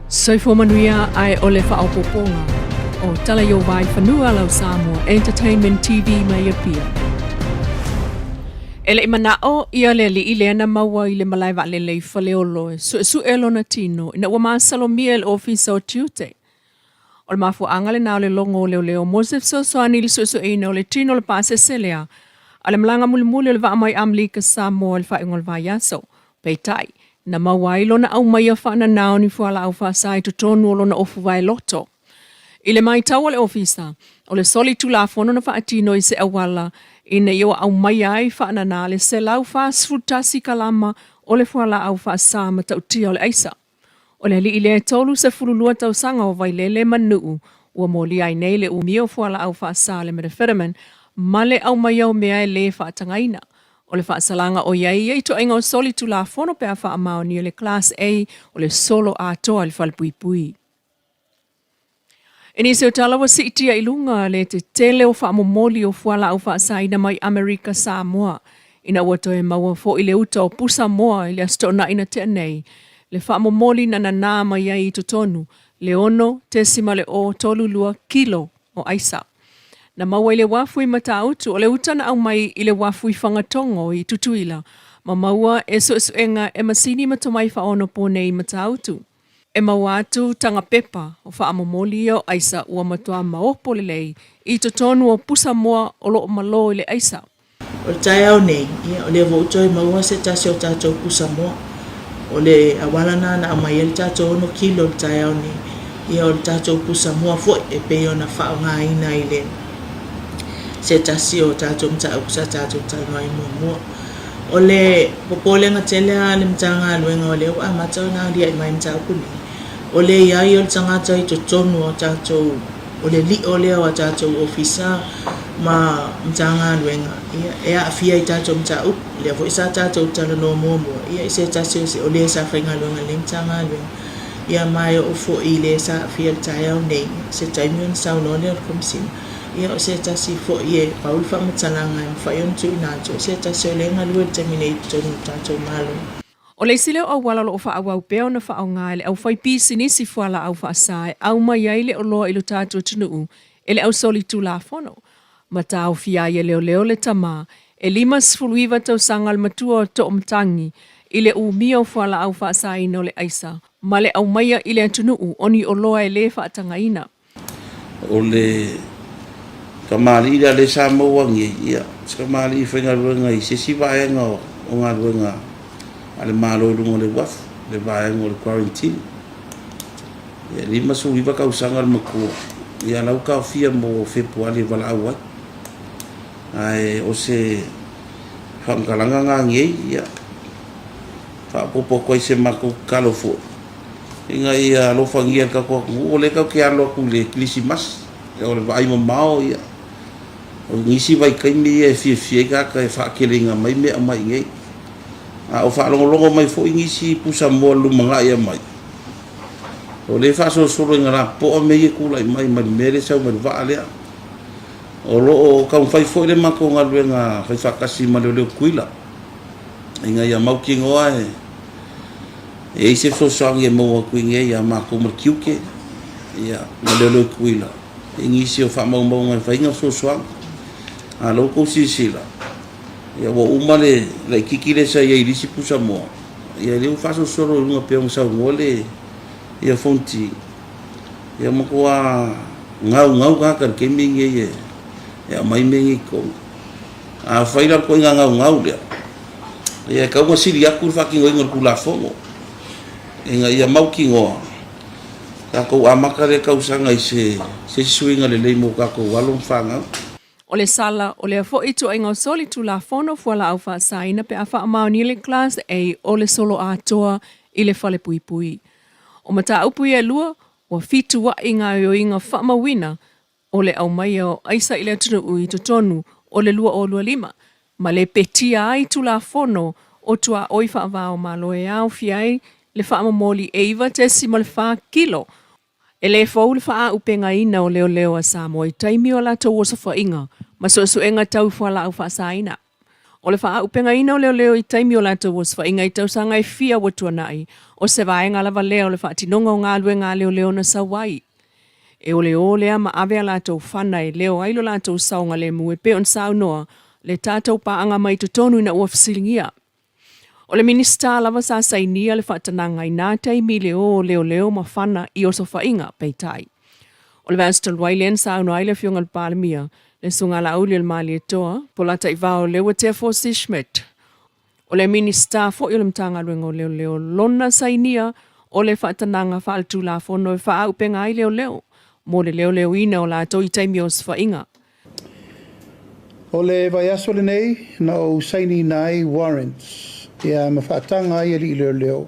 Soifua manuia ae o le faaopoopoga o Tala i o Vaifanua lau Samoa Entertainment TV mai Apia. E le i manao ia le alii lea na maua i le malae vaalele i Faleolo e suesue lona tino ina ua masalomia e le Ofisa o Tiute. O le mafuaaga lena o le logo o leoleo mo se fesoasoani i le suesueina o le tino o le pasese lea a le malaga mulimuli o le vaa mai Amelika Samoa i le faaiuga o le vaiaso. Peitai, na maua ai lona aumaia faanana o ni fualaau faasa i totonu o lona ofu vaeloto. I le matau a le Ofisa, o le soli tulafono na faatino i se auala ina ia ua aumaia ai faanana le 141 kalama o le fualaau faasa matautia o le aisa. O le alii lea e 32 tausaga o Vailele ma Nuu ua molia ai nei le umia o fualaau faasa le methamphetamine ma le aumaia o mea e le faatagaina. O le faasalaga o i ai ia ituaiga o soli tulafono pe a faamaonia le Class A o le solo atoa i le falepuipui. I nisi o tala ua siitia i luga le tetele o faamomoli o fualaau faasaina mai Amerika Samoa ina ua toe maua foi le uta o pusa moa i le Aso Toonai na tea nei, le faamomoli na nanā mai ai i totonu le 6.032 kilo o aisa. Na maua i le uafu i Matautu, o le uta na aumai i le uafu i Fagatogo i Tutuila ma maua e suesuega e masini ma tomai faaonaponei i Matautu. E maua atu taga pepa o faamomoli ia o aisa ua matua maopo lelei i totonu o pusa moa o lo o malo i le aisa. O le taeao nei, ia, o lea foi ua toe maua se tasi o tatou pusa moa. O le auala lena na aumai ai le tatou ono kilo i le taeao nei, ia, o le tatou pusa moa foi e pei ona faaaogaina i le se tasi o tatou mataupu sa tatou talanoa ai muamua. O le popolega tele lava a le Matagaluega o lea ua amata ona aliae mai mataupu nei, o le i ai o le tagata i totonu o tatou, o le lio lea o a tatou ofisa ma Matagaluega, ia, e aafia i tatou mataupu. O lea foi sa tatou talanoa muamua, ia, i se tasi o, o le sa faigaluega i lenei Matagaluega, ia, ma e oo foi i le sa aafia i le taeao nei, se taimi ona saunoa lea o le Komesina. Ia, o se tasi foi e pau le faamatalaga e mafai ona tuuina atu, o se tasi o lea e galue i le taimi nei i totonu o le tatou Malo. O le isi lea o auala o lo o faaauau pea ona faaaoga e le aufaipisinisi fualaau faasa e aumai ai le oloa i lo tatou atunuu e le ausolitulafono ma taofia ai e leoleo le tama e 59 tausaga le matua o Toomatangi i le umia o fualaau faasaina o le aisa ma le aumaia i le atunuu o ni oloa e le faatagaina. O le kamali'i lea lea sa maua nei, ia, se kamali'i faigaluega i se isi vaega o galuega a le Malo i luga o le uafu, le vaega o le quarantine. Ia, 59 tausaga le matua, ia la ua taofia mo Fepuari e valaau ai. Ae o se faamatalaga na nei, ia, faaopoopo atu ai se matou tatalo foi, ina ia alofagia e le tatou atunuu, o lea tatou te alo atu i le Kerisimasi, o le vaai mamao ia, o nisi vaitaimi ia e fiafia ai tagata e faateleina mai mea aumai i inei. A o faalogologo mai foi nisi pusa moa i le lumanai aumai, o lea e faasolosolo ina lapopoa mea ia e tulai mai mai le mea lea e sau mai le vaa lea. O lo o taumafai foi le matou galuega faifaatasi ma Leoleo Tutuila ina ia mautinoa e E i ai se fesoasoani e maua atu i inei ia matou ma le tiute, ia, ma leoleo Tutuila, i nisi o faamaumauga e fai ai fesoasoani. A o la ua outou silasila, ia ua uma le laitiiti lea sa i ai i le isi pusa moa, ia lea ua faasolosolo i luga pei ona saunoa le ia Fonoti, ia matua gaugau tagata i le taimi lenei e aumai mea nei i totonu. Afai la o le ituaiga gaugau lea, ia e tatau ona sili atu le faatinoina o le Tulafono ina ia mautinoa tatou amata lea tausaga i se isi suiga lelei mo tatou alo ma fanau. O le sala o lea foi ituaiga o soli Tulafono fualaau faasaina pe a faamaonia le Class A o le solo atoa i le falepuipui. O mataupu ia e lua, ua fitua'i gaoioiga faamauina o le aumaia o aisa i le atunuu i totonu o le 2025 ma le petia ai Tulafono o tuaoi faava-o-Malo e aofia ai le faamomoli e 9.4 kilo. E le fou le faaaupegaina o leoleo a Samoa i taimi o a latou osofaiga ma suesuega tau fualaau faasaina. O le faaaupegaina o leoleo i taimi o latou osofaiga i tausaga e fia ua tuanai, o se vaega lava lea o le faatinoga o galuega a leoleo na sau ai. E ole lea ma ave a latou fana e leo ai lo latou saogalemu e pei ona saunoa le tatou paaga mai totonu ina ua fesiligia. O le Minisita lava sa sainia le faatanaga i nā taimi i le o o leoleo ma fana i osofaiga, peitai. O le vaiaso talu ai lea na saunoa ai le Afioga i le Palemia, le Susuga Laauli o le Malietoa, Polataivao Leuatea Fosi Schmidt. O le Minisita foi o le Matagaluega o Leoleo lona sainia o le faatanaga faaletulafono e faaauupega ai leoleo mo le leoleoina o latou i taimi o osofaiga. O le vaiaso lenei na ou sainiina ai warrants ia ma faataga ai alii leoleo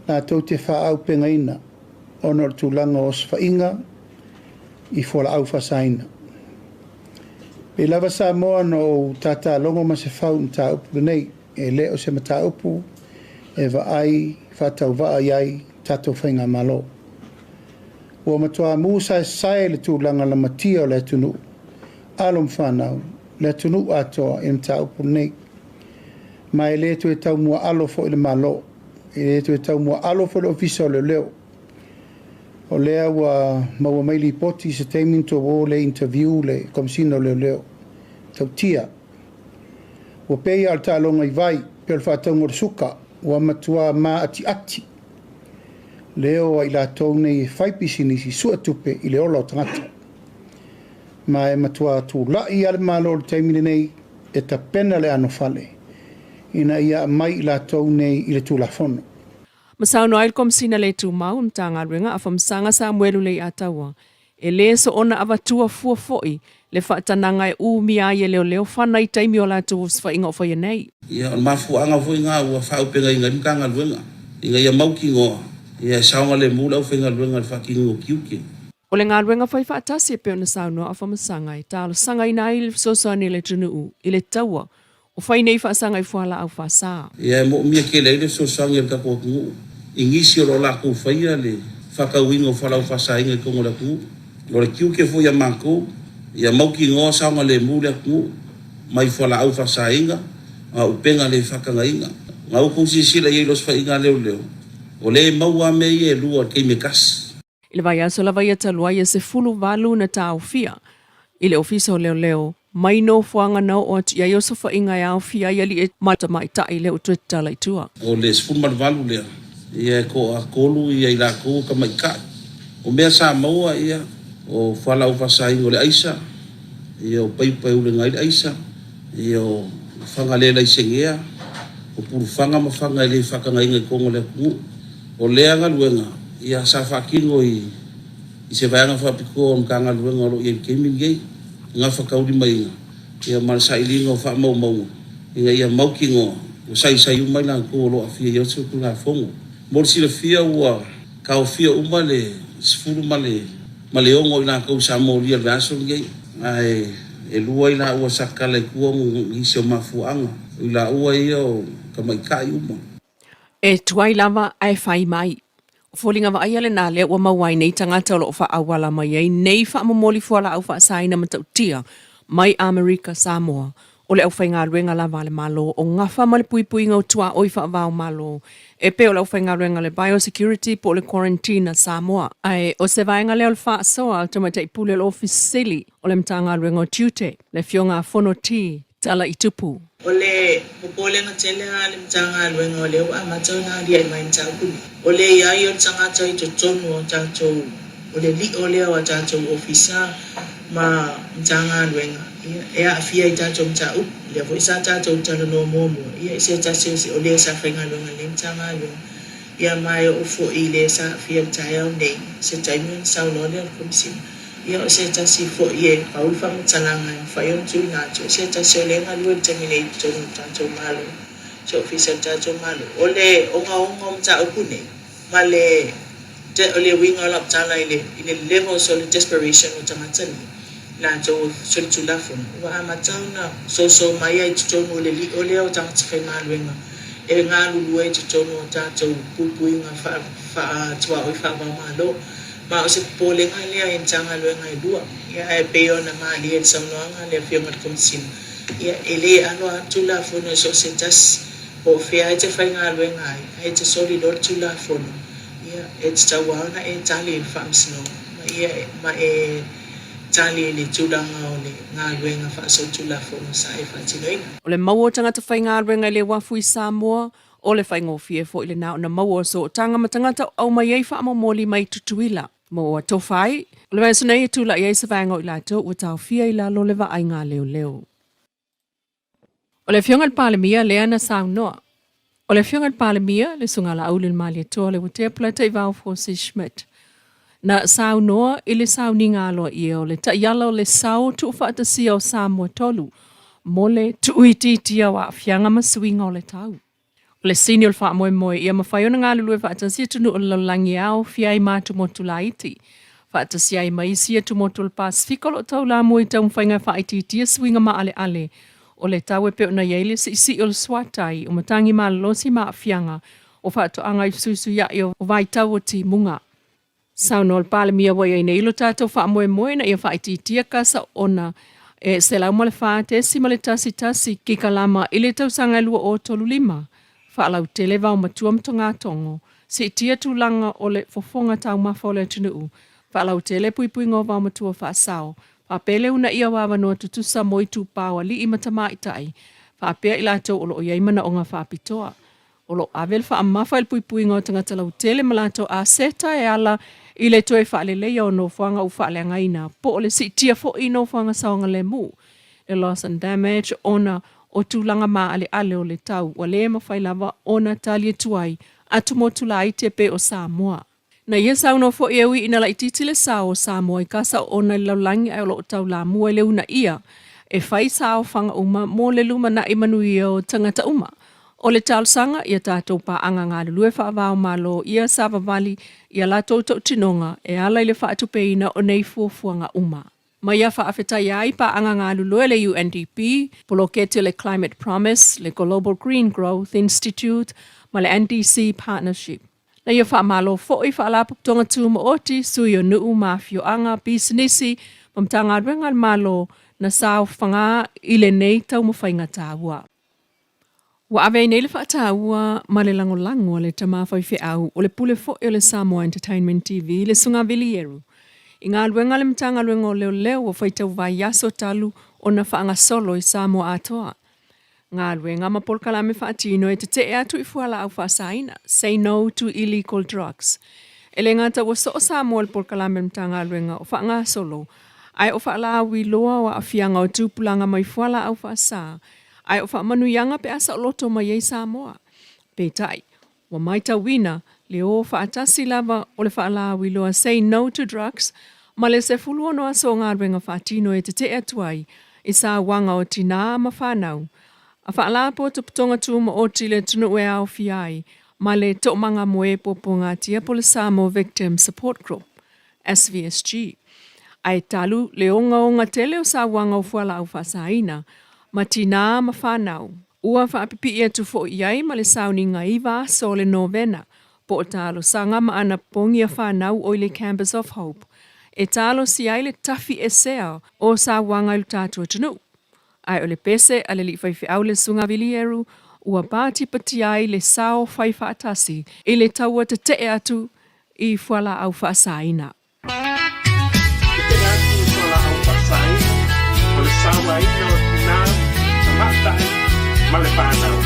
latou te faaaupegaina ona o le tulaga o osofaiga i fualaau faasaina. Pei lava Samoa na ou tatalogo ma se fau i mataupu lenei, e le o se mataupu e vaai faatauvaa i ai tatou faigamalo. Ua matua mu saesae le tulaga lamatia o le atunuu, alo ma fanau, le atunuu atoa i le mataupu lenei. Ma e le toe taumuaalo foi le Malo, e le toe taumuaalo foi le Ofisa o Leoleo. O lea ua maua mai lipoti i se taimi na tou o lea e interview le Komesina o Leoleo, tautia. Ua pei lava o le taaloga i vai, pei o le faatauga o le suka, ua matua maatiati leo a i latou nei e fai pisinisi suetupe i le ola o tagata. Ma e matua tulai lava le Malo i le taimi lenei e tapena le anofale ina ia aumai i latou nei i le Tulafono. Ma saunoa ai le Komesina le Tumau o le Matagaluega a Famasaga Samuelu Leiataua, e le soona avatua fua foi le faatanaga e umia ai e leoleo fana i taimi o latou osofaiga o faia nei. Ia, o le mafuaaga foi lena ua faaaupegaina ai le Matagaluega, ina ia mautinoa, ia e saogalemu le aufaigaluega i le faatinoina o tiute. O le galuega fai faatasi e pei ona saunoa a Famasaga e talosagaina ai le fesoasoani a le atunuu i le taua o fai nei faasaga i fualaau faasa. Ia e moomia tele ai le fesoasoani a le tatou atunuu i nisi o lo o latou faia le faatauina o fualaau faasaina i totonu o le atunuu. O le tiute foi a matou ia mautinoa saogalemu le atunuu mai fualaau faasaina ma upega le faatagaina. Na outou silasila i ai i le osofaiga a leoleo, o lea e maua lava mea ia e lua i le taimi e tasi. I le vaiaso lava ia talu ai e 18 na taofia i le Ofisa o Leoleo mai nofoaga na oo atu i ai osofaiga e aofia ai alii ma tamaitai lea ua toe tatala i tua. O le 18 lea, ia e toatolu ia i latou o tamaitai. O mea sa maua ia, o fualaau faasaina o le aisa, ia o paipa e ulega ai le aisa, ia o faga le laisenea, o pulufaga ma faga e le faatagaina i totonu o le atunuu. O lea galuega ia sa faatino i se vaega faapitoa o le Matagaluega o lo o i ai i le taimi lenei, gafataulimaina ia ma le sailiga o faamaumauga ina ia mautinoa ua saisai uma i latou o lo o aafia i aso Tulafono. Mo le silafia ua taofia uma le 16 o i latou sa molia i le vaiaso lenei, ae e lua i laua sa tatala i tua ona o nisi o mafuaaga, o i laua ia o tamaitai uma. E tuai lava ae fai mai. O foliga vaaia lena lea ua maua ai nei tagata o lo o faaauala mai ai nei faamomoli fualaau faasaina matautia mai Amerika Samoa. O le aufaigaluega lava a le Malo o gafa ma le puipuiga o tuaoi faava-o-Malo e pei o le aufaigaluega a le Biosecurity po o le Quarantine a Samoa. Ae o se vaega lea o le faasoa a le Tamaitai Pule o le Ofisa Sili o le Matagaluega o Tiute, le Afioga a Fonoti Talaitupu. O le popolega tele a le Matagaluega o lea ua amata ona aliae mai mataupu nei, o le i ai o le tagata i totonu o tatou, o le lio lea o a tatou ofisa ma Matagaluega, ia, e aafia i tatou mataupu. O lea foi sa tatou talanoa muamua, ia, i se tasi o se, o le sa faigaluega i lenei Matagaluega, ia, ma e oo foi i le sa aafia i le taeao nei, se taimi ona saunoa lea o le Komesina. Ia o se tasi foi e pau le faamatalaga e mafai ona tuuina atu, o se tasi o lea e galue i le taimi nei i totonu o le tatou Malo, se Ofisa o le tatou Malo. O le ogaoga o mataupu nei, ma le, o le uiga o lau tala i le, i le levels o le desperation o tagata nei, latou o solitulafono, ua amata ona soso mai ai i totonu o le lio lea o tagata faigaluega e galulue i totonu o tatou puipuiga faa, faa-tuaoi faava-o-Malo. Ma o se popolega lea i Matagaluega e lua. Ia, ae pei ona malie i le saunoaga a le Afioga i le Komesina, Ia, e le alo lava le Tulafono i so o se tasi, po o fea e te faigaluega ai, ae e te soli loa le Tulafono, ia, e tatau lava ona e tali i le Faamasinoga, ma ia, ma e tali i le tulaga o le galuega faasolitulafono sa e faatinoina. O le maua o tagata faigaluega i le uafu i Samoa, o le faigofie foi lena ona maua o sootaga ma tagata o aumai ai faamomoli mai Tutuila. Ma ua tofa ai, o le vaiaso nei e tulai ai se vaega o i latou ua taofia i lalo o le vaaiga a leoleo. O le Afioga i le Palemia lea na saunoa. O le Afioga i le Palemia, le Susuga Laauli le Malietoa le Uatea Polataivao Fosi Schmidt, na saunoa i le sauniga aloaia o le taiala o le sao tuufaatasia o Samoa 3 mo le tuuitiitia o aafiaga ma suiga o le tau. O le sini o le faamoemoe ia mafai ona galulue faatasi atunuu o le lalolagi e aofia ai ma atumotu laiti, faatasi ai ma isi atumotu o le Pasefika o lo o taulamua i taumafaiga e faaitiitia suiga maaleale o le tau e pei ona i ai le siisii o le suatai, o matagi malolosi ma aafiaga o faatoaga i fesuisuiai o vaitau o timuga. Saunoa le Palemia ua i ai nei lo tatou faamoemoe ina ia faaitiitia kasa ona e 104.11 kikalama i le tausaga e 2035, faalautele vaomatua ma togatogo, siitia tulaga o le fofoga taumafa o le atunuu, faalautele puipuiga o vaomatua faasao, faapea le uunaia o avanoa tutusa mo itupa o alii ma tamaitai, faapea i latou o lo o i ai manaoga faapitoa. O lo o ave le faamamafa i le puipuiga o tagata lautele ma latou aseta e ala i le toe faaleleia o nofoaga ua faaleagaina po o le siitia foi i nofoaga saogalemu, le loss and damage, ona o tulaga maaleale o le tau ua le mafai lava ona tali atu ai atumotu laiti e pei o Samoa. Na ia saunoa foi e ui ina laitiiti le sao o Samoa i kasa oona i le lalolagi ae o lo o taulamua i le uunaia e fai saofaga uma mo le lumanai manuia o tagata uma. O le talosaga ia tatou paaga galulue faava-o-Malo ia savavali i a latou tautinoga e ala i le faatupeina o nei fuafuaga uma. Ma ia faafetaia ai paaga galulue le UNDP, poloketi o le Climate Promise, le Global Green Growth Institute ma le NDC Partnership. Na ia faamalo foi Faalapotopotoga Tumaoti, Sui o Nuu ma Afioaga, Pisinisi ma Matagaluega a le Malo na saofaga i lenei taumafaiga taua. Ua ave ai nei le faataua ma le lagolago a le tama faifeau o le pule foi o le Samoa Entertainment TV, le Susuga Vilieru, i galuega a le Matagaluega o Leoleo ua faitau vaiaso talu ona faagasolo i Samoa atoa. Galuega ma polokalame faatino e tetee atu i fualaau faasaina, Say No to Illegal Drugs. E le gata ua soo Samoa i le polokalame a le Matagaluega o faagasolo, ae o faalauiloa o aafiaga o tupulaga mai fualaau faasa, ae o faamanuiaga pe a saoloto mai ai Samoa. Peitai, ua maitauina le o faatasi lava o le faalauiloa Say No to Drugs ma le 16 aso o galuega faatino e tetee atu ai i sauaga o tinā ma fanau a Faalapotopotoga Tumaoti i le atunuu e aofia ai ma le Toomaga Moe Puapuagatia po o le Samoa Victim Support Group, SVSG, ae talu le ogaoga tele o sauaga o fualaau faasaina ma tinā ma fanau. Ua faapipii atu foi i ai ma le sauniga iva aso o le Novena po o talosaga ma anapogi a fanau o i le Campus of Hope e talosia ai le tafi esea o sauaga i lo tatou atunuu. Ae o le pese a le alii faifeau le Susuga Vilieru ua patipatia ai le sao fai faatasi i le taua tetee atu i fualaau faasaina. Tetee atu i fualaau faasaina ma le sauaina o tina, tamaitai ma le fanau.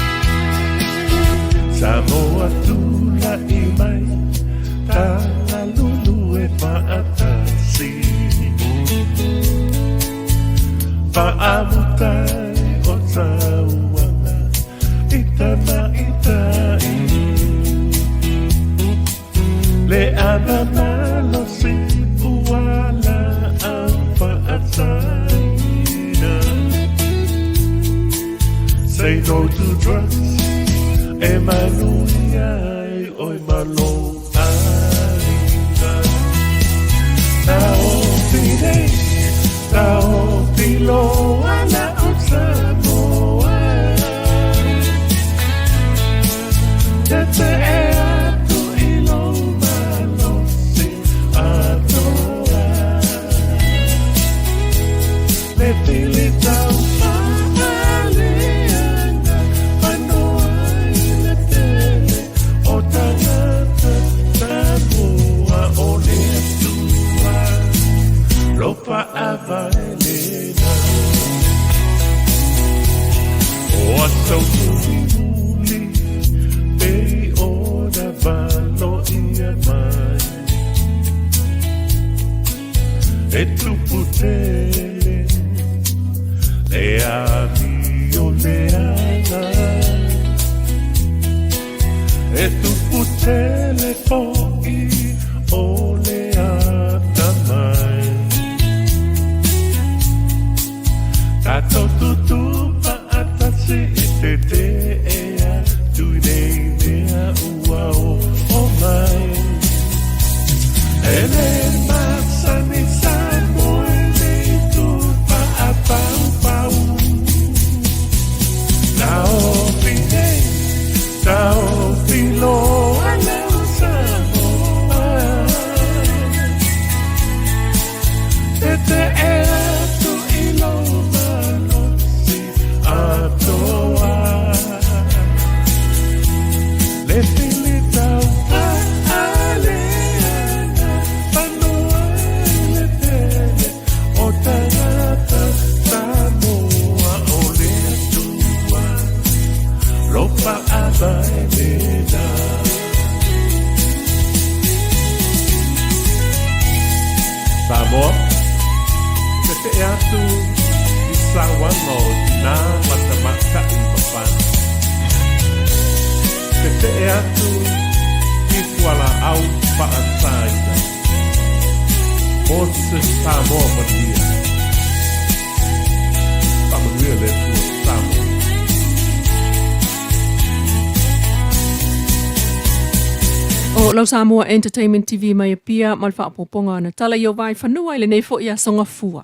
Samoa tula'i mai tagalulu e faatasi Faamutai o tauaga i tamaitai Le ana malosi ua laau faasaina Say no to drugs e manuia ai oi ma lou aiga Taofi nei, taofi loa la o Samoa Tetee atu i lou malosi atoa Le pili taumaa. aloaia mai E tupu tele le amio leaga E tupu tele fo'i o le atamai Tatou tutu faatasi i te te'e atu i nei mea ua oo mai. E le masani Samoa i le itu faapaupau. Taofi nei, taofi loa lau Samoa. Tete'e atu i lou malosi atoa. Le pili taupa a le ana panoa i le tele o tagata Samoa o le Atua lo faavae lena. Samoa, tete'e atu i sauaga o tinā ma tamaitai ma fanau. Tete'e atu i fualaau faasaina mo se Samoa manuia. Faamanuia le Atua Samoa. O lau Samoa Entertainment TV mai Apia ma le faaopoopoga o ana tala i o Vaefanua i lenei foi aso Gafua.